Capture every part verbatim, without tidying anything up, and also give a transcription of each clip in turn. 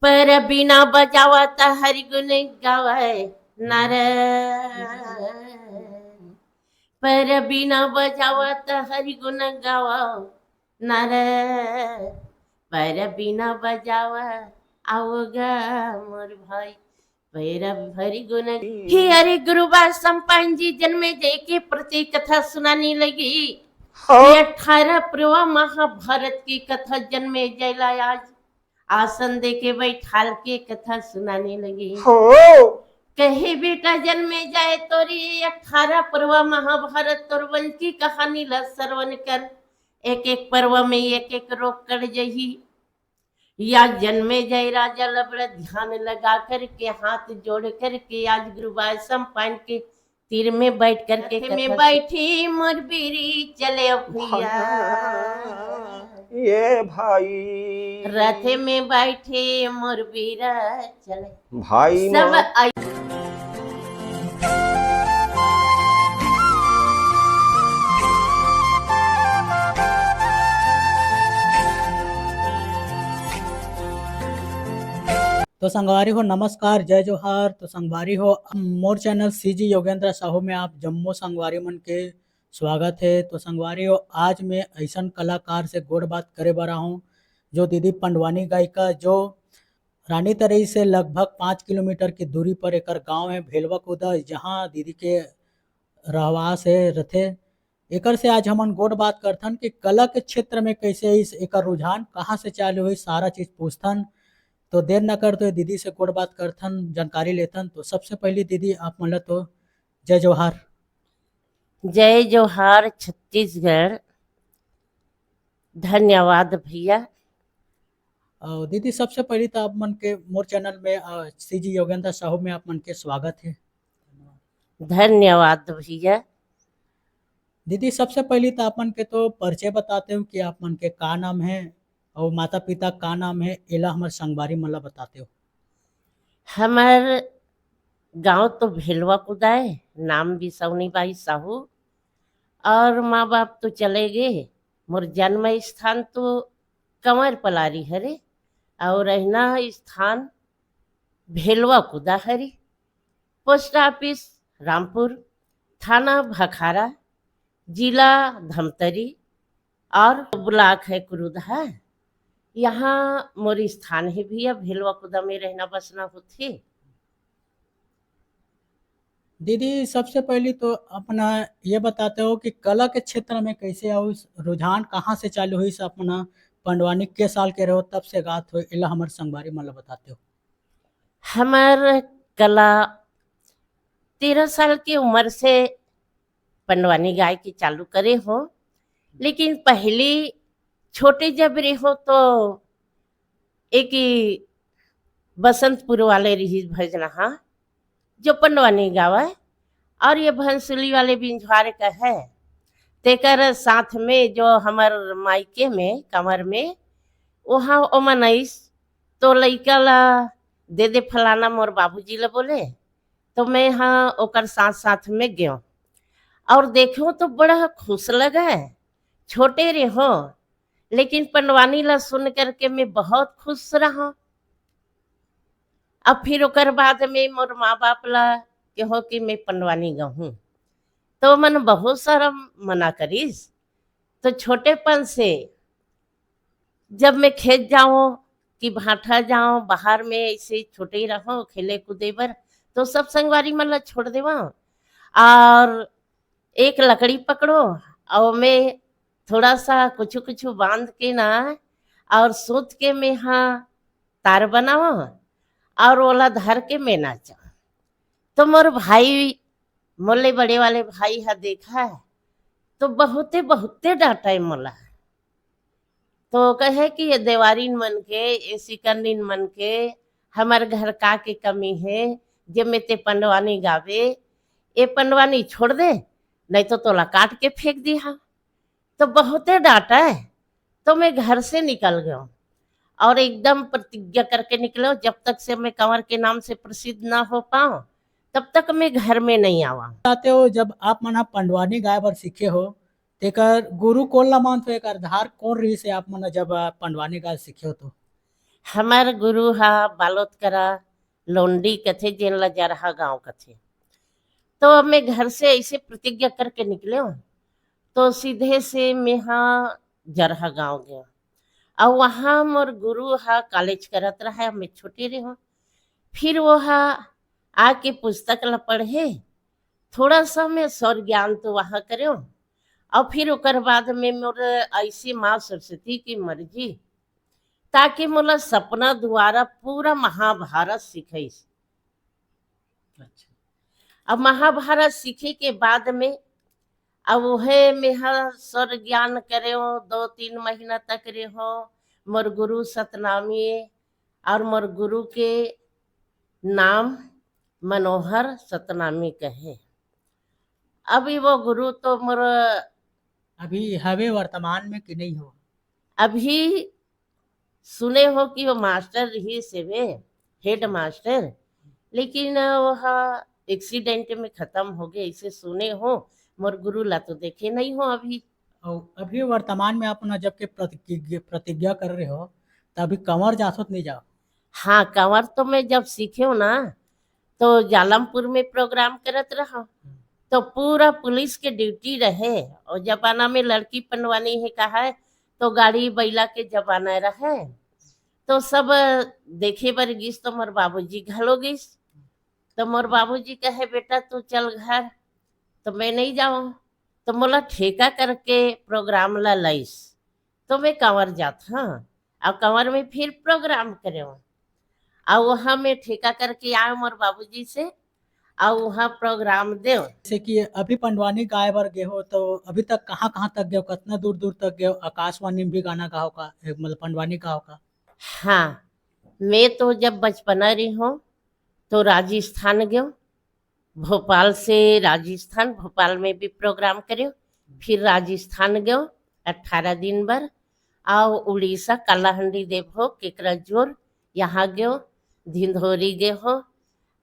पर बीना बजावत हरि गुण गावै नर, पर बीना बजावत हरि गुण गावै नर, पर बीना बजावा आओ गा मोर भाई, पैरा भरि गुण। हे अरे गुरुबा सम्पायन जी, जन्मे जय के प्रति कथा सुनाने लगी। हाँ। ये अठारह पर्व महाभारत की कथा, जन्मे जय ला आज आसन दे के बैठाल के कथा सुनाने लगी। हो। कहे बेटा जन्मे जय, तोरी अठारह पर्व महाभारत तोर वंश की कहानी ला श्रवण कर। एक एक पर्व में एक एक रोग कट जही। या जन्मे जय राजा ला बड़ा ध्यान लगा करके, हाथ जोड़ करके आज गुरुबा सम्पायन के तीर में बैठ करके रथ में कथा बैठी मोर बीरी चले भैया। ये भाई। रथ में बैठे मोर बीरा चले। भाई सब मोर आई- तो संगवारी हो, नमस्कार, जय जोहार। तो संगवारी हो, मोर चैनल सीजी योगेंद्र साहू में आप जम्मो संगवारी मन के स्वागत है। तो संगवारी हो, आज मैं ऐसन कलाकार से गोठ बात करे बर आहूँ, जो दीदी पंडवानी गायिका, जो रानी तरई से लगभग पाँच किलोमीटर की दूरी पर एकर गांव है भेलवा कुदा, जहां दीदी के रहवास है, रथे। एकर से आज हमन गोठ बात करथन कि कला के क्षेत्र में कैसे इस, एकर रुझान कहाँ से चालू हुई, सारा चीज पूछथन। तो देर न करते हुए दीदी से गोठ बात करथन, जानकारी लेथन। तो सबसे पहले दीदी, आप मन ला तो जय जोहार। जय जोहार छत्तीसगढ़। धन्यवाद भैया। अ, दीदी, सबसे पहले तो आप मन के मोर चैनल में, अ, सीजी योगेंद्र साहू में आप मन के स्वागत है। धन्यवाद भैया। दीदी, सबसे पहले तो आप मन के तो परिचय बताते हो कि आप मन के का नाम है और माता पिता का नाम है, एला हमर संगवारी मन ला बताते हो। हमर गांव तो भेलवा कुदा है, नाम बिसौनी बाई साहू, और माँ बाप तो चले गए। मोर जन्म स्थान तो कंवर पलारी हरे, और रहना स्थान भेलवा कुदा हरे। पोस्ट ऑफिस रामपुर, थाना भखारा, जिला धमतरी और ब्लॉक है कुरुद है। यहाँ मोर स्थान है भैया, भेलवा कुदा में रहना बसना होथे। दीदी, सबसे पहले तो अपना ये बताते हो कि कला के क्षेत्र में कैसे आओ, रुझान कहाँ से चालू हुई, से अपना पंडवानी के साल के रहो, तब से गात हो, एला हमर संगवारी मन ला बताते हो। हमर कला तेरह साल की उम्र से पंडवानी गाय के चालू करे हो, लेकिन पहली छोटे जब रहे हो तो एक ही बसंतपुर वाले रही भजनहा, जो पंडवानी गावे, और ये भंसुली वाले बिंझवार का है, तेकर साथ में जो हमर मायके में, कमर में, वहाँ ओमन आइस, तो लइका ला दे दे फलाना मोर बाबूजी ला बोले, तो मैं हाँ ओकर साथ साथ में गयो और देखो तो बड़ा खुश लगा। छोटे रहो, लेकिन पंडवानी ला सुन करके मैं बहुत खुश रहा। अब फिर ओकर बाद में मोर माँ बाप ला कहो कि मैं पंडवानी गहूँ, तो मन बहुत सारा मना करिस। तो छोटेपन से जब मैं खेत जाऊँ कि भाठा जाऊँ, बाहर में ऐसे छोटे ही रहो खेले कूदे बर, तो सब संगवारी मन ला छोड़ देवा और एक लकड़ी पकड़ो और मैं थोड़ा सा कुछ कुछ बांध के ना और सूत के मैं हाँ तार बनावा और ओला धर के मैं नाचा। तो मोर भाई, मोले बड़े वाले भाई हा देखा, तो बहुते बहुते डांटा मोला। तो कहे कि ये देवारिन मन के, ये सिकंदिन मन के, हमर घर का के कमी है, जे में ते पंडवानी गावे, ये पंडवानी छोड़ दे, नहीं तो तोला काट के फेंक दिहा। तो बहुते डांटा है, तो मैं घर से निकल गया और एकदम प्रतिज्ञा करके निकलो, जब तक से मैं कंवर के नाम से प्रसिद्ध ना हो पाऊँ, तब तक मैं घर में नहीं आवा। बताते हो, जब आप मन ह पंडवानी गाय बर सीखे हो, तेकर गुरु कोन ला मानत हो, एकर आधार कोन रहिस हे आप मन ह जब, अ, पंडवानी गाय सीखे हो तो? हमर गुरु ह बालोद करा लोंडी कथे, जेन ल जरहा गांव कथे। तो मैं घर से ऐसे प्रतिज्ञा करके निकले हूँ, तो सीधे से मैं हा जरहा गांव गए। और वहाँ मोर गुरु हा कॉलेज करत रहा, मैं छोटे रहे हूँ। फिर वो हा आके पुस्तक ला पढ़े, थोड़ा सा मैं सौर ज्ञान तो वहाँ करे हूँ। और फिर ओकर बाद में मोर ऐसी माँ सरस्वती की मर्जी, ताकि मोला सपना द्वारा पूरा महाभारत सिखाइस। अच्छा। अब महाभारत सीखे के बाद में, अब उहे मेहा सौर ज्ञान करे हो, दो तीन महीना तक रहे हो। मोर गुरु सतनामी और मोर गुरु के नाम मनोहर सतनामी कहे। अभी वो गुरु तो मोर अभी हवे वर्तमान में कि नहीं हो? अभी सुने हो कि वो मास्टर रहिस हवे, हेड मास्टर, लेकिन वो एक्सीडेंट में खत्म हो गए, इसे सुने हो। मोर गुरु ला तो देखे नहीं हो अभी। और अभी वर्तमान में आप ना जब के प्रतिज्ञा, प्रतिज्ञा कर रहे हो, तो अभी कंवर जात हो तो नहीं जाओ? हाँ, कंवर तो मैं जब सीखे हूँ ना, तो जालमपुर में प्रोग्राम करत रहा, तो पूरा पुलिस के ड्यूटी रहे। और जमाना में लड़की पंडवानी है कहा है, तो गाड़ी बैला के जमाना रहे, तो सब देखे बर गिस, तो मोर बाबूजी घलो गिस। तो मोर बाबूजी कहे, "बेटा, तू चल घर।" तो मैं नहीं जाऊँ। तो मोला ठेका करके प्रोग्राम ला लाइस, तो मैं कंवर जात हाँ, और कंवर में फिर प्रोग्राम करे हूँ, और वहाँ मैं ठेका करके आए मोर बाबूजी से, और वहाँ प्रोग्राम दे। जैसे कि अभी पंडवानी गाए बर गए हो, तो अभी तक कहाँ कहाँ तक गए हो, कितना दूर दूर तक गए हो? आकाशवाणी में भी गाना गाओ का, ए, मतलब पंडवानी गाओ का? हाँ, मैं तो जब बचपना रही हूँ, तो राजस्थान गयो, भोपाल से राजस्थान, भोपाल में भी प्रोग्राम करें, फिर राजस्थान गयो अठारह दिन बर, और उड़ीसा कलाहंडी देवो केकरा जोर, यहाँ गयो, धिंधोरी गए हो।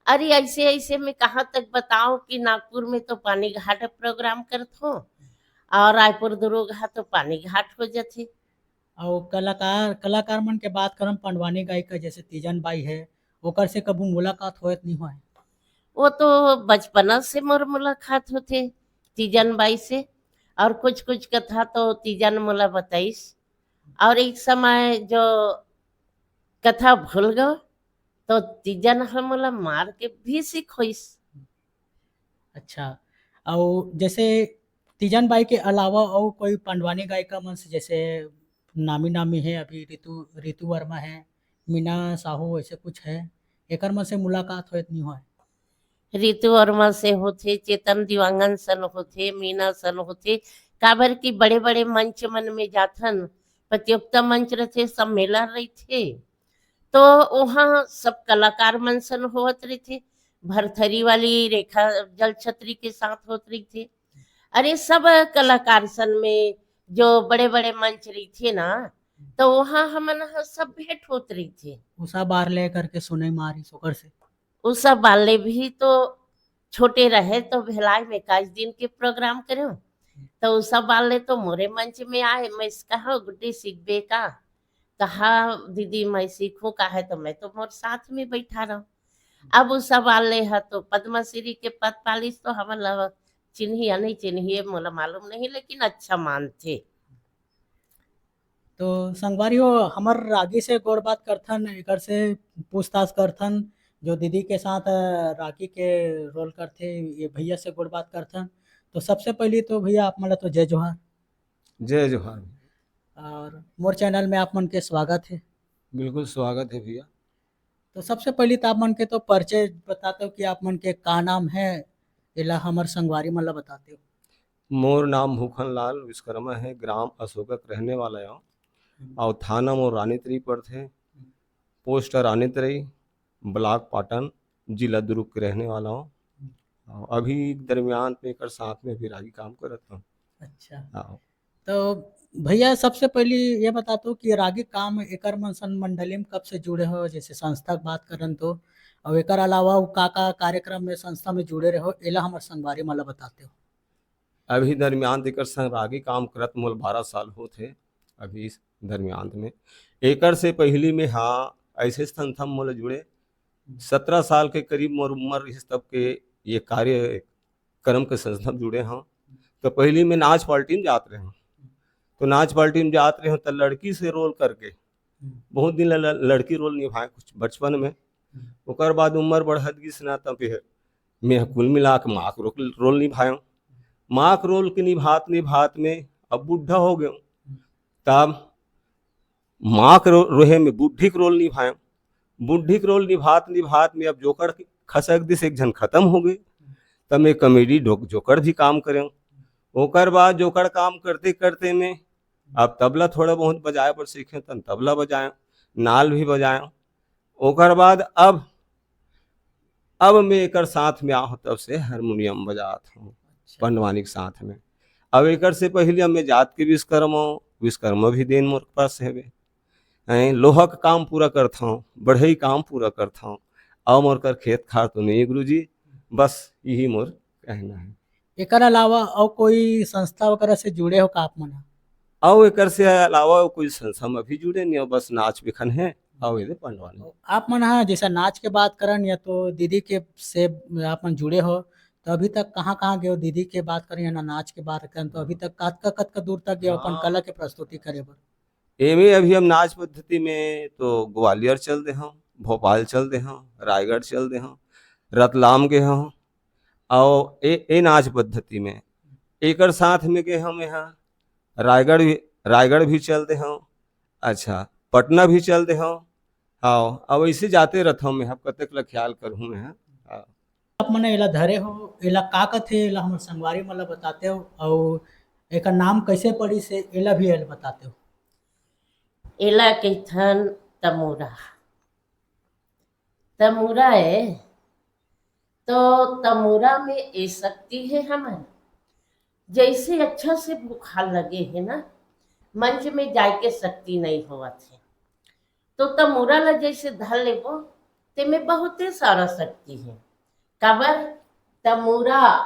अरे, ऐसे ऐसे मैं कहाँ तक बताऊं कि नागपुर में तो पानी घाट प्रोग्राम करत हो, और रायपुर दुर्ग हा तो पानी घाट हो जाथे। और कलाकार, कलाकार मन के बात करम पंडवानी गायिका जैसे तीजन बाई है, ओकर से कभू मुलाकात होत नहीं होय? वो तो बचपना से मोर मुलाकात होथे तीजन बाई से, और कुछ कुछ कथा तो तीजन मोला बताइस, और एक समय जो कथा भूल गो, तो तीजन ह मोला मार के भी सिखोइस। अच्छा, और जैसे तीजन बाई के अलावा और कोई पंडवानी गायिका मन से, जैसे नामी नामी है अभी रितु, रितु वर्मा है, मीना साहू, ऐसे कुछ है, एकर मन से मुलाकात होत नहीं होय? रितु वर्मा से होथे, चेतन दीवांगन सन होथे, मीना सन होथे, काबर कि बड़े-बड़े मंच मन में जाथन, प्रतियोगिता मंच रहिथे, सम्मेलन रहिथे, तो वहाँ सब कलाकार मन सन होवत रहिथे, भरथरी वाली रेखा जल छतरी के साथ होत रहिथे। अरे, सब कलाकार सन में जो बड़े-बड़े मंच रहिथे ना, तो वहाँ हमन ह सब भेंट होत रहिथे। उषा बारले करके सुने मारिस ओकर से। उषा बारले भी तो छोटे रहे तो भिलाई में इक्कीस दिन के प्रोग्राम करे, तो उषा बारले तो मोरे मंच में आए, मैं इसका हाँ गुड्डी सीखबे का? कहा, "दीदी, मैं सीखूं का है?" तो मैं तो मोर साथ में बैठा रहूं। अब उषा बारले ह तो पद्मश्री के पद पालिस, तो हमन ला चिन्ही या नहीं चिन्ही, ये मोला मालूम नहीं, लेकिन अच्छा मानथे। तो संगवारी हो, हमर रागी से गोड़ बात करथन, एकर से पूछताछ करथन, जो दीदी के साथ, अ, रागी के रोल करथे, ये भैया से गोड़ बात करथन। तो सबसे पहली तो भैया, आप मन ला तो जय जोहार। जय जोहार। और मोर चैनल में आप मन के स्वागत है। बिल्कुल स्वागत है भैया। तो सबसे पहली तो आप मन के तो परिचय बता दो कि आप मन के का नाम है, एला हमर संगवारी मन ला बता दो। मोर नाम भूखन लाल विश्वकर्मा है, ग्राम अशोका के रहने वाला हूँ। हम्म। और थाना मोर रानीतरी पड़थे, हम्म। पोस्ट रानीतरी, ब्लॉक पाटन, जिला दुर्ग के रहने वाला हूँ। हम्म। और अभी दरमियान में एकर साथ में भी रागी काम करत हूँ। अच्छा। हाँ। तो भैया, सबसे पहली ये बता दो कि रागी काम एकर मन सन मंडली में कब से जुड़े हो, जैसे संस्था के बात करन तो, और एकर अलावा वो का-का कार्यक्रम में संस्था में जुड़े रहे हो, एला हमर संगवारी मन ला बता दो। अभी दरमियान एकर संग रागी काम करत मोला बारह साल होत हे। अभी इस दरमियान में एकर से पहली में, हाँ, ऐसे संस्था में मोला जुड़े। सत्रह साल के करीब मोर उम्र रहिस, तब के ये कार्य कर्म के संस्था में जुड़े हंव। तो पहली मैं नाच पार्टी में जात रहेंव, तो नाच पार्टी में जात रहेंव, तो लड़की से रोल करके बहुत दिन ल-, ल-, लड़की रोल निभाए कुछ बचपन में। ओकर बाद उम्र बढ़त गिस ना, तब ये मैं कुल मिला के माँ के रो-, रोल निभाएंव। माँ के रोल के निभात निभात में अब बुढ़ा हो गए, तब माँ के रो-, रोहे में बुढ़ी के रोल निभाएंव। बुढ़ी के रोल निभात निभात में अब जोकर खसक दिस, एक झन खत्म हो गए, तब मैं कॉमेडी डो-, जोकर भी काम करेंव। ओकर बाद जोकर काम करते करते में अब तबला थोड़ा बहुत बजाए बर सीखेंव, तब तबला बजाएंव, नाल भी बजाएंव। ओकर बाद अब, अब मैं एकर साथ में आहूं, तब से हारमोनियम बजात हंव अच्छा। पंडवानी के साथ में। अब एकर से पहले मैं जात के विश्वकर्मा, विश्वकर्मा भी देन मोर पास हवे। हैं, लोहा के काम पूरा करत हंव, बढ़ई काम पूरा करत हंव। अउ मोर कर खेत खार तो नहीं गुरुजी, बस यही मोर कहना है। एकर अलावा अउ कोई संस्था वगैरह से जुड़े हो का आप मन ह? अउ एकर से अलावा कोई संस्था में भी जुड़े नहीं, बस नाच बिखन है, अउ एदे पंडवानी। आप मन ह जैसा नाच के बात करन या तो दीदी के से आप मन जुड़े हो, तो अभी तक कहाँ-कहाँ गए हो? दीदी के बात करन या ना नाच के बात करन, तो अभी तक कतका-कतका दूर तक गए हो अपन हाँ। कला के प्रस्तुति करे बर? एमे अभी हम नाच पद्धति में तो ग्वालियर चल दे हंव, भोपाल चल दे हंव, रायगढ़ चल दे हंव, रतलाम गे हंव, अउ ए, ए नाच पद्धति में एकर साथ में गे हंव मैं हा रायगढ़ भी, रायगढ़ भी चल दे हंव, अच्छा, पटना भी चल दे हंव। हाँ, अब ऐसे जाते रहत हंव मैं, अब कतेक ला ख्याल करहूँ मैं हा। हाँ। आप मन एला धरे हो, एला का कथे, एला हमर संगवारी मन ला बताते हो, अउ एकर नाम कैसे पड़िस हे, एला भी एला बताते हो। एला कहिथन तमूरा। तमूरा ए, तो तमूरा में ए शक्ति हे हमन। जैसे अच्छा से बुखार लगे हे ना, मंच में जाए के शक्ति नहीं होवत हे। तो तमूरा ला जैसे धर लेबो, तेमे बहुते सारा शक्ति हे। काबर? तमूरा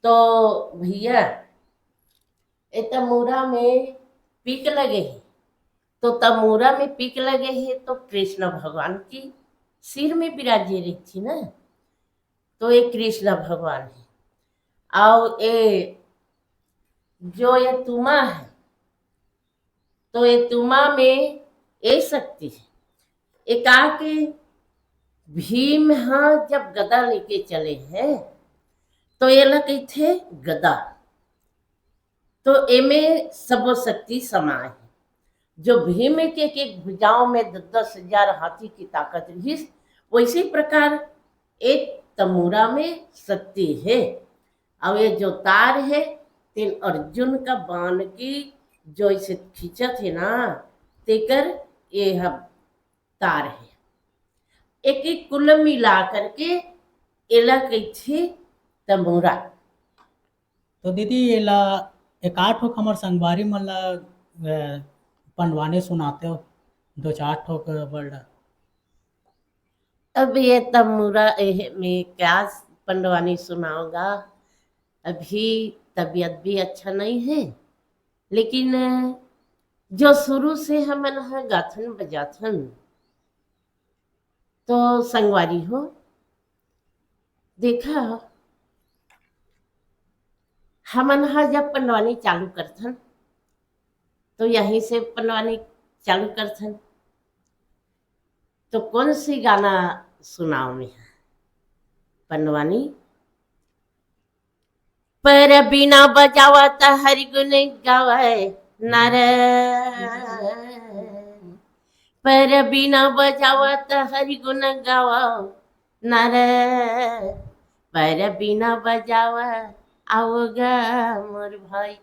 तो भैया, ए तमूरा में पीक लगे हे, तो तमूरा में पीक लगे हे, तो कृष्ण भगवान की सिर में विराजे रहिथे ना, तो ये कृष्ण भगवान हे। अउ ए जो ये तुमा हे, तो ये तुमा में ए शक्ति हे। एकाके भीम ह जब गदा लेके चले हे, तो एला कहिथे गदा। तो एमे सबो शक्ति समाए हे। जो भीम के, के भुजाओं में दस दस हजार हाथी की ताकत रहिस, वैसे प्रकार एक तमूरा में शक्ति हे। अउ ये जो तार हे, तेन अर्जुन का बाण की जो इसे खींचत हे ना, तेकर ये ह तार हे। एक, एक कुल मिला करके एला कहिथे तमूरा। तो दीदी, एला एकाध ठोक हमर संगवारी मन ला, अ, पंडवानी सुनाते हो, दो चार ठोक वर्ड। अब ये तमूरा, एह, में क्या पंडवानी सुनाऊंगा, अभी तबीयत भी अच्छा नहीं है, लेकिन जो शुरू से हमन ह गाथन बजाथन, तो संगवारी हो, देखा, हमन ह जब पंडवानी चालू करथन, तो यहीं से पंडवानी चालू करथन। तो कौन सी गाना सुनाओ मैं? पंडवानी। पर बीना बजावत हरि गुण गावै नर, पर बीना बजावत हरि गुण गावै नर, पर बीना बजावै आओ गा मोर भाई,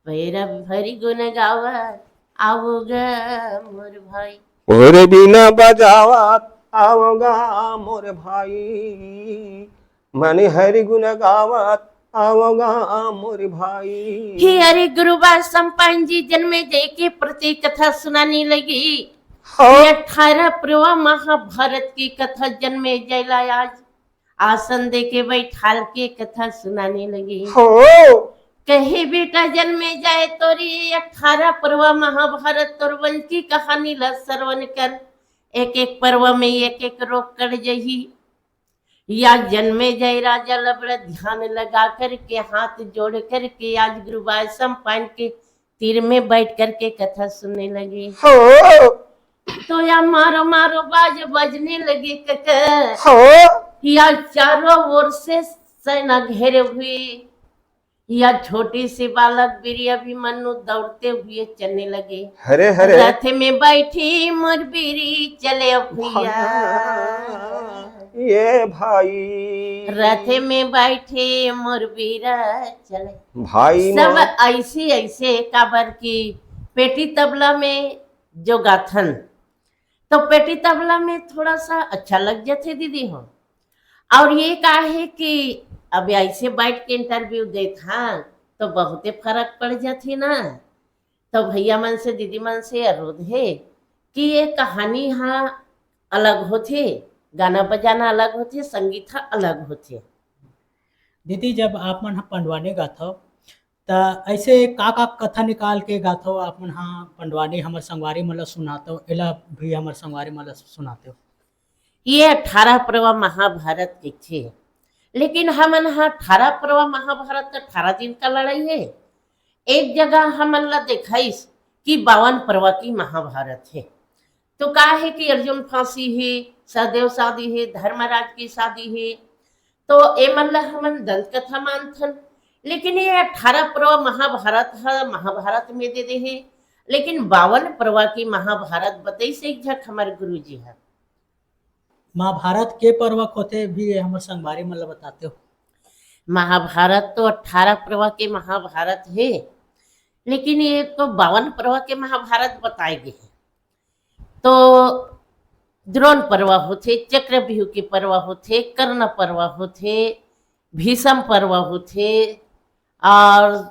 पैरा हरि गुण गावै आओ गा मोर भाई। ओरे बीना बजावत आओ गा मोर भाई, मने हरि गुण गावत आओ गा मोर भाई। हे अरे गुरुबा सम्पायन जी, जन्मे जय के प्रति कथा सुनाने लगी। हाँ। ये अठारह पर्व महाभारत की कथा जन्मे जय ला आज आसन दे के बैठाल के कथा सुनाने लगी। हो। कहे बेटा जन्मे जय तोरी अठारह पर्व महाभारत तोर वंश की कहानी ला श्रवण कर। एक एक पर्व में एक एक रोग कट जही। या जन्मे जय राजा ल बड़ा ध्यान लगा करके, हाथ जोड़ करके, आज गुरुवार सम्पान के तीर में बैठ करके कथा सुनने लगे। हो। तो या मारो मारो बाज बजने लगे कका। हो। या चारों ओर से सेना घेरे हुए। या छोटी सी बालक बीरी अभिमन्यु दौड़ते हुए चलने लगे। हरे हरे। रथ में बैठी मोर बीरी चले भैया। ये भाई। रथ में बैठे मोर बीरा चले। भाई सब मोर। ऐसे ऐसे काबर की पेटी तबला में जो गाथन, तो पेटी तबला में थोड़ा सा अच्छा लग जाथे दीदी हो। और ये का है कि अब ऐसे बैठ के इंटरव्यू देत हा, तो बहुते फर्क पड़ जाथे ना। तो भैया मन से, दीदी मन से अनुरोध है कि ये कहानी हा अलग होथे, गाना बजाना अलग होथे, संगीत हा अलग होथे। दीदी, जब आप मन ह पंडवानी गाथव, त ऐसे का का कथा निकाल के गाथव आप मन ह पंडवानी, हमर संगवारी मन ल सुनाथव, एला भी हमर संगवारी मन ल सुनाथव? ये अठारह पर्व महाभारत कहिथे, लेकिन हमन ह अठारह पर्व महाभारत, अठारह दिन का लड़ाई है। एक जगह हमन ला देखाइस कि बावन पर्व की महाभारत है। तो का है कि अर्जुन फांसी है, सहदेव शादी है, धर्मराज की शादी है, तो ए मन ला हमन दंत कथा मानथन। लेकिन ये अठारह पर्व महाभारत ह, महाभारत में दे दे है, लेकिन बावन पर्व की महाभारत बतइस एक झक हमर गुरुजी ह। महाभारत के पर्व होथे भी ये हमर संगवारी मन ला बताते हो। महाभारत तो अठारह पर्व के महाभारत है, लेकिन ये तो बावन पर्व के महाभारत बताए गए हैं। तो द्रोण पर्व होथे, चक्रव्यूह के पर्व होथे, कर्ण पर्व होथे, भीषम पर्व होथे और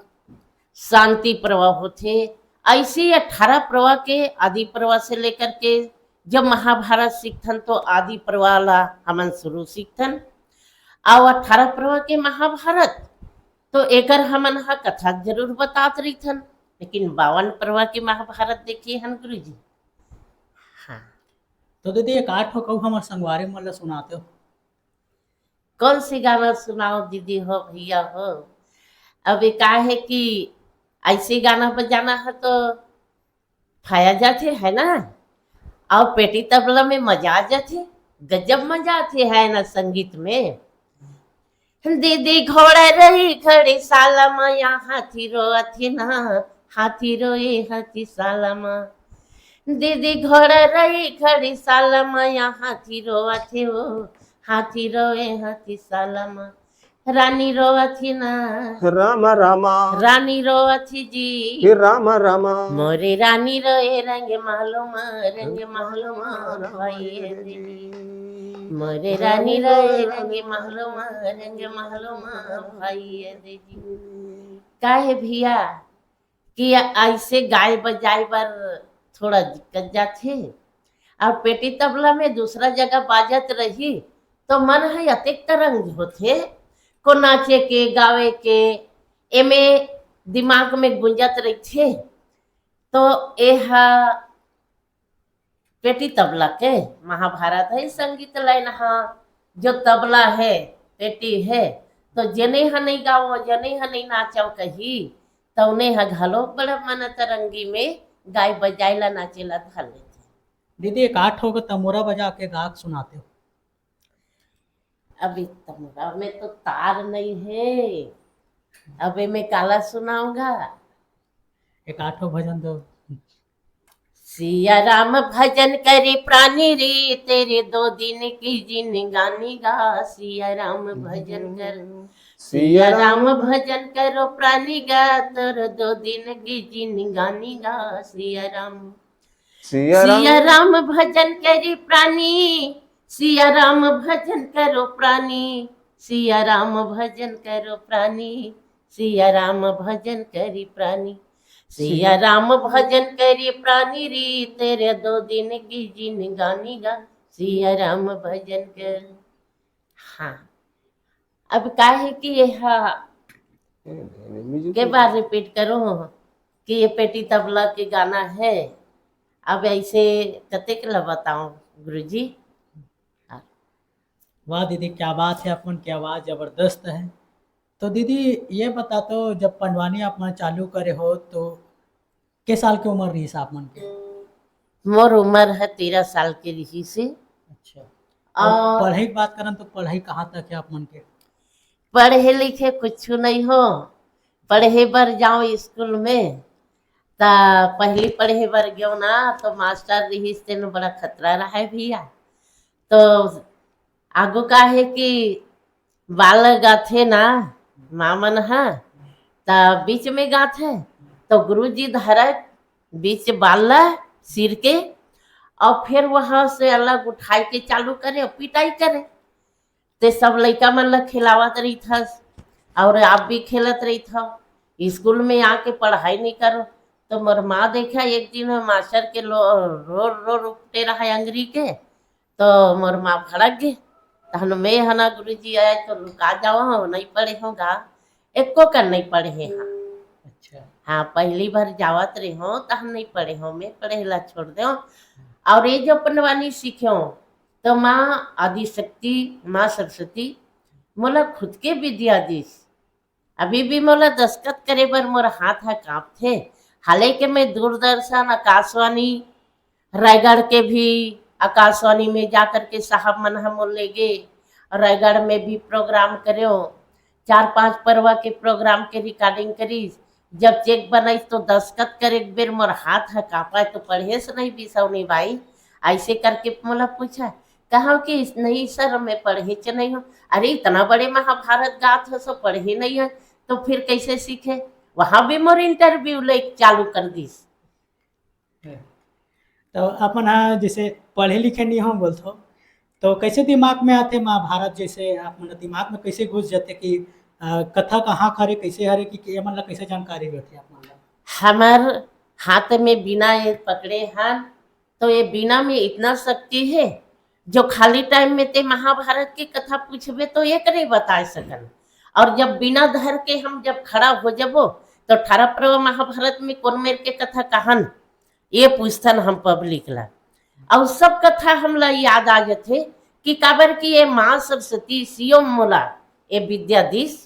शांति पर्व होथे। ऐसे अठारह पर्व के, आदि पर्व से लेकर के जब महाभारत सीखथन तो आदि पर्व ला हमन शुरू सीखथन। और अठारह पर्व के महाभारत तो एकर हमन ह कथा जरूर बतात रहिथन, लेकिन बावन पर्व के महाभारत देखिए हन गुरुजी। हाँ। तो दीदी, एक आठ ठो कहू हमर संगवारी मन ला सुनाते हो। कौन सी गाना सुनाओ दीदी हो, भैया हो? अब ये का है कि ऐसे गाना बजाना है तो फाया जाथे, है ना? और पेटी तबला में मजा आ जाथे, गजब मजा आथे, है ना, संगीत में। दीदी घोड़ा रही खड़ी साला मा, या हाथी रोअथे ना, हाथी रोए हाथी साला मा। दीदी घोड़ा रही खड़ी साला मा, या हाथी रोअथे ओ, हाथी रोए हाथी साला मा। रानी रोवत ही ना। रामा, रामा। रानी रोवत ही जी। हे रामा, रामा। मोरे रानी रोए रंग महलो मा, रंग महलो मा भाई रे जी। मोरे रानी रोए रंग महलो मा, रंग महलो मा भाई रे जी। का हे भैया, कि ऐसे गाए बजाए बर थोड़ा दिक्कत जाथे। और पेटी तबला में दूसरा जगह बाजत रही, तो मन ह अतेक तरंग होथे, को नाचे के, गावे के, एमे दिमाग में गुंजत रहिथे। तो एहा पेटी तबला के महाभारत है, संगीत लाइन हा, जो तबला है, पेटी है, तो जने ह नहीं गावो, जने ह नहीं नाचो कही, तउने ह घलो बड़ा मन तरंगी में गाय बजाय ला, नाचे ला धर लेथे। दीदी, एक आठ ठो के तमोरा बजा के गा के सुनाते हो। अभी तमोरा में तो तार नहीं है, अब मैं काला सुनाऊंगा। एक आठ ठो भजन दो। सिया राम भजन करे प्राणी रे, तेरे दो दिन की जिनगानी गा। सिया राम भजन कर, सिया राम भजन करो प्राणी गा, तोर दो दिन की जिनगानी गा। सिया राम, सिया राम, सिया राम भजन करी प्राणी, सिया राम भजन करो प्राणी, सिया राम भजन करो प्राणी, सिया राम भजन करी प्राणी, सिया राम भजन करी प्राणी री, तेरे दो दिन की जिनगानी गा, सिया राम भजन कर। हाँ, अब का है कि ये हा, के बार रिपीट करूँ कि ये पेटी तबला के गाना है। अब ऐसे कतेक ला बताऊं, गुरुजी। वाह दीदी, क्या बात है, अपन की आवाज़ ज़बरदस्त है। तो दीदी, ये बता तो, जब पंडवानी आप मन चालू करे हो, तो के साल के उम्र रहिस आप मन के? मोर उम्र है तेरह साल के रहिस हे। अच्छा। और और पढ़ाई की बात करन, तो पढ़ाई कहाँ तक है आप मन के? पढ़े लिखे कुछ नहीं हो, पढ़े बर जाओ स्कूल में, त पहली पढ़े बर गयो ना, तो मास्टर रहिस तेन बड़ा खतरा रहा है भैया। तो आगू का है कि बाल गाथे ना, माँ मन ह, त बीच में गाथे, तो गुरुजी धरक बीच बाल ला सिर के, और फिर वहाँ से अलग उठाई के चालू करे और पिटाई करे। ते सब लइका मन ला खिलावत रहिथस, और आप भी खेलत रहिथव। स्कूल में आके पढ़ाई नहीं करो, तो मोर माँ देखा एक दिन मास्टर के लो-, रोर रोर उपटे रहा अंगरी के, तो मोर माँ भड़क गे। तहन मैं ह ना गुरुजी आए तो लुका जावा हूँ, नहीं पढ़े हूँ गा, एको कन नहीं पढ़े हाँ। अच्छा। हाँ, पहली बार जावत रहे हूँ, तहन नहीं पढ़े हूँ, मैं पढ़े ला छोड़ दे। और ये जो पंडवानी सीखे हूँ, तो माँ आदिशक्ति, माँ सरस्वती मोला खुद के विद्या दिस। अभी भी मोला दस्खत करे बर मोर हाथ ह कांपथे। हालांकि मैं दूरदर्शन, आकाशवाणी, रायगढ़ के भी आकाशवाणी में जा करके साहब मन ह मोर ले गे, और रायगढ़ में भी प्रोग्राम करेव, चार पांच परवा के प्रोग्राम के रिकॉर्डिंग करिस। जब चेक बनाइस तो दस्खत करे के बेर मोर हाथ ह कांपय, तो पढ़े से नहीं बिसौनी बाई, ऐसे करके मोला पूछा। कहा कि इस, नहीं सर, मैं पढ़े च नहीं हूँ। अरे, इतना बड़े महाभारत गात हो, सो पढ़े नहीं है, तो फिर कैसे सीखे? वहां भी मोर इंटरव्यू ले चालू कर दिस। तो अपन हा जैसे पढ़े लिखे नहीं हो बोलथो, तो कैसे दिमाग में आथे महाभारत, जैसे आप मन दिमाग में कैसे घुस जाथे कि, अ, कथा कहाँ हरे, कैसे हरे, कि, कि ये मन ला कैसे जानकारी होथे आप मन ला? हमर हाथ में बीना ये पकड़े हन, तो ये बीना में इतना शक्ति है, जो खाली टाइम में ते महाभारत की कथा पूछबे तो एक नहीं बता सकन, और जब बीना धर के हम जब खड़ा हो जबो, तो अठारह पर्व महाभारत में कौन मेर के कथा कहन, ये पूछथन हम पब्लिक ला। और सब कथा हमला याद आ जथे कि काबर कि ये माँ सरस्वती सियोम मोला ये विद्या दिस।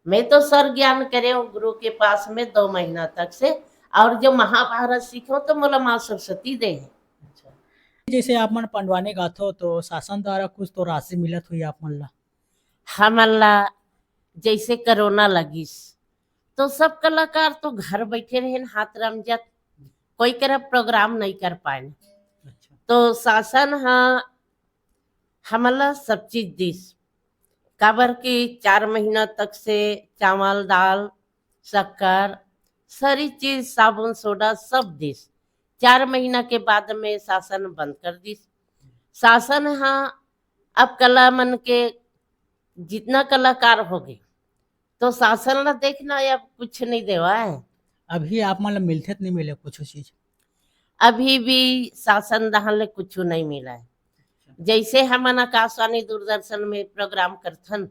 मैं तो सर ज्ञान करे हूँ गुरु के पास में दो महीना तक से, और जो महाभारत सीखे हूँ तो मोला माँ सरस्वती दे है। अच्छा। जैसे आप मन पंडवानी गाथो तो शासन द्वारा कुछ तो राशि मिलत हुई आप मन ला? हमन ला जैसे कोरोना लगिस, तो सब कलाकार तो घर बैठे रहेन, हाथ रमजत, कोई करा प्रोग्राम नहीं कर पाएन। अच्छा। तो शासन हा हमन ला सब चीज दिस, काबर कि चार महीना तक से चावल, दाल, शक्कर, सारी चीज, साबुन, सोडा, सब दिस। चार महीना के बाद में शासन बंद कर दिस। शासन हा अब कला मन के जितना कलाकार हो गए, तो शासन ला देखना, अब कुछ नहीं देवा है। अभी आप मन ला मिलथे त नहीं मिले कुछ चीज? अभी भी शासन डहान ले कुछ नहीं मिला है। जैसे हमन आकाशवाणी दूरदर्शन में प्रोग्राम करथन,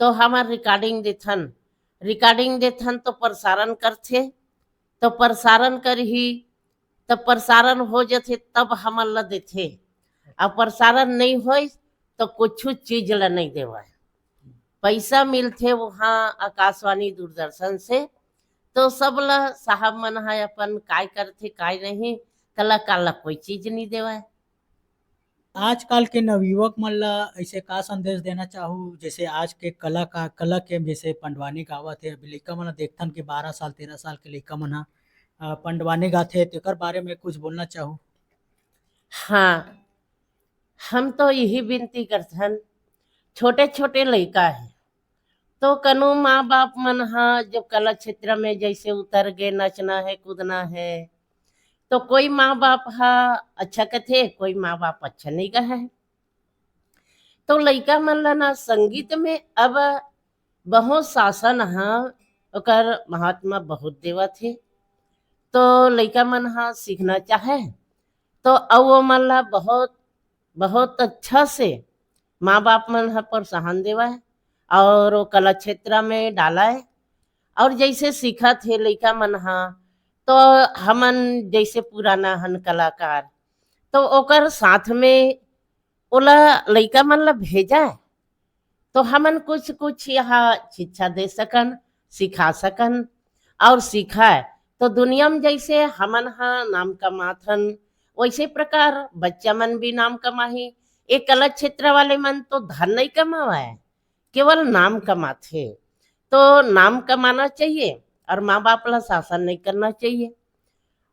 तो हमर रिकॉर्डिंग देथन, रिकॉर्डिंग देथन तो प्रसारण करथे, तो प्रसारण करही, तो प्रसारण हो जथे तब हमन ला देथे, अब प्रसारण नहीं होय तो कुछ चीज ला नहीं देवय। पैसा मिलथे वहाँ आकाशवाणी दूरदर्शन से, तो सब ला साहब मन ह अपन काय करथे काय नहीं, कलाकार ला कोई चीज नहीं देवय। आजकल के नवयुवक मन ला ऐसे का संदेश देना चाहू, जैसे आज के कला का, कला के जैसे पंडवानी गावत हे, अभी लइका मन ला देखथन कि बारह साल, तेरह साल के लइका मन ह, अ, पंडवानी गाथे, तेकर बारे में कुछ बोलना चाहू? हाँ, हम तो यही विनती करथन, छोटे-छोटे लइका हे, तो कनो माँ-बाप मन ह जब कला क्षेत्र में जैसे उतर गे, नचना है, कूदना है, तो कोई माँ-बाप ह अच्छा कथे, कोई माँ-बाप अच्छा नहीं कहे। तो लइका मन ल ना संगीत में अब बहुत शासन ह ओकर महात्मा बहुत देवत हे, तो लइका मन ह सीखना चाहे, तो अउ ओमन ल बहुत, बहुत अच्छा से माँ-बाप मन ह प्रोत्साहन देवय और वो कला क्षेत्र में डालय। और जैसे सीखत हे लइका मन ह, तो हमन जैसे पुराना हन कलाकार, तो ओकर साथ में ओला लइका मन ला भेजा, तो हमन कुछ-कुछ यहाँ शिक्षा दे सकन, सिखा सकन और सीखय, तो दुनिया में जैसे हमन ह नाम कमाथन, वैसे प्रकार बच्चा मन भी नाम कमाही। ए कला क्षेत्र वाले मन तो धन नहीं कमावय, केवल नाम कमाथे। तो नाम कमाना चाहिए और माँ बाप ला शासन नहीं करना चाहिए।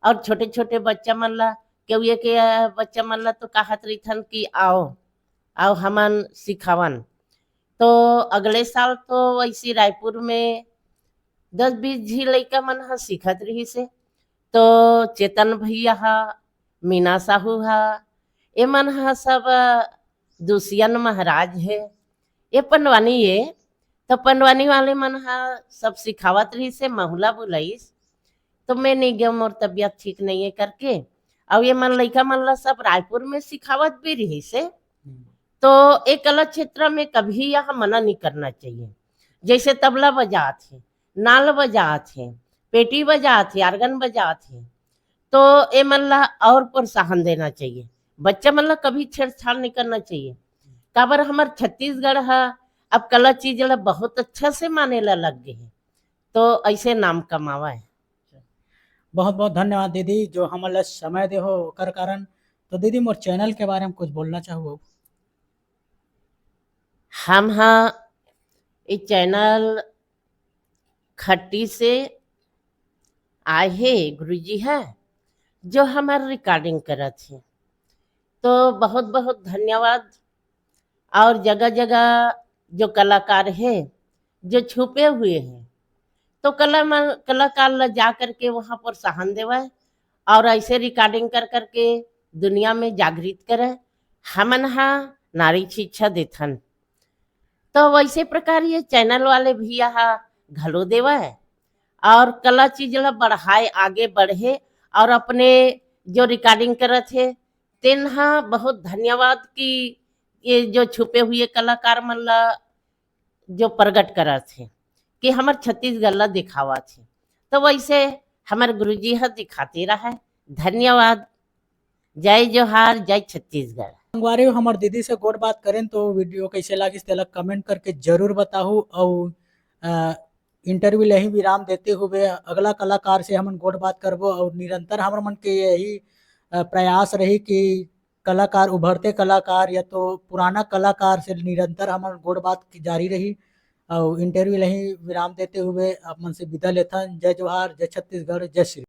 और छोटे-छोटे बच्चा मन ला, केहू ये के, अ, बच्चा मन ला तो कहत रहिथन कि आओ, आओ हमन सिखावन। तो अगले साल तो वैसे रायपुर में दस बीस झी लइका मन ह सीखत रहिस हे। तो चेतन भैया ह, मीना साहू ह, ए मन ह सब, अ, दुसियन महाराज हे। ए पंडवानी ए, तो पंडवानी वाले मन ह सब सिखावत रहिस हे, महुला बुलाइस। तो मैं नहीं गया, मोर तबियत ठीक नहीं है करके। अउ ये मन लइका मन ला सब रायपुर में सिखावत भी रहिस हे। हम्म। तो ए कला क्षेत्र में कभी यहाँ मना नहीं करना चाहिए। जैसे तबला बजात हे, नाल बजात हे, पेटी बजात हे, organ बजात हे, तो ए मन ला और प्रोत्साहन देना चाहिए। बच्चा मन ला कभी छेड़छाड़ नहीं करना चाहिए। काबर हमर छत्तीसगढ़ ह अब कला चीज ला बहुत अच्छा से माने ला लग गए हे, तो ऐसे नाम कमावा है। बहुत बहुत धन्यवाद दीदी, जो हमन ला समय दे हो ओकर कारण। तो दीदी, मोर चैनल के बारे में कुछ बोलना चाहू? हम हा ए चैनल खट्टी से आए हे गुरुजी है, जो हमार रिकॉर्डिंग करत हे, तो बहुत बहुत धन्यवाद। और जगह-जगह जो कलाकार हे, जो छुपे हुए हे, तो कला म-, कलाकार ला जा करके वहाँ प्रोत्साहन देवय और ऐसे रिकॉर्डिंग कर करके दुनिया में जागृत करे। हमन हा नारी शिक्षा देथन, तो वैसे प्रकार ये चैनल वाले भैया हा घलो देवय और कला चीज ला बढ़ाए, आगे बढ़े और अपने जो रिकॉर्डिंग करत हे, तेन हा बहुत धन्यवाद कि ये जो छुपे हुए कलाकार मन ला जो प्रगट करत हे कि हमर छत्तीसगढ़ ला दिखावत हे। तो वैसे हमर गुरुजी ह दिखाते रहे। धन्यवाद। जय जोहार, जय छत्तीसगढ़। संगवारी हो, हमर दीदी से गोठ बात करेन तो वीडियो कैसे लागिस तेला कमेंट करके जरूर बताहू। अउ, अ, इंटरव्यू ला ही विराम देते हुए अगला कलाकार से हमन गोठ बात करबो। अउ निरंतर हमर मन के यही, अ, प्रयास रही कि कलाकार, उभरते कलाकार या तो पुराना कलाकार से निरंतर हमन गोठ बात की जारी रही। अउ इंटरव्यू ला ही विराम देते हुए आप मन से विदा लेथन। जय जोहार, जय छत्तीसगढ़, जय श्री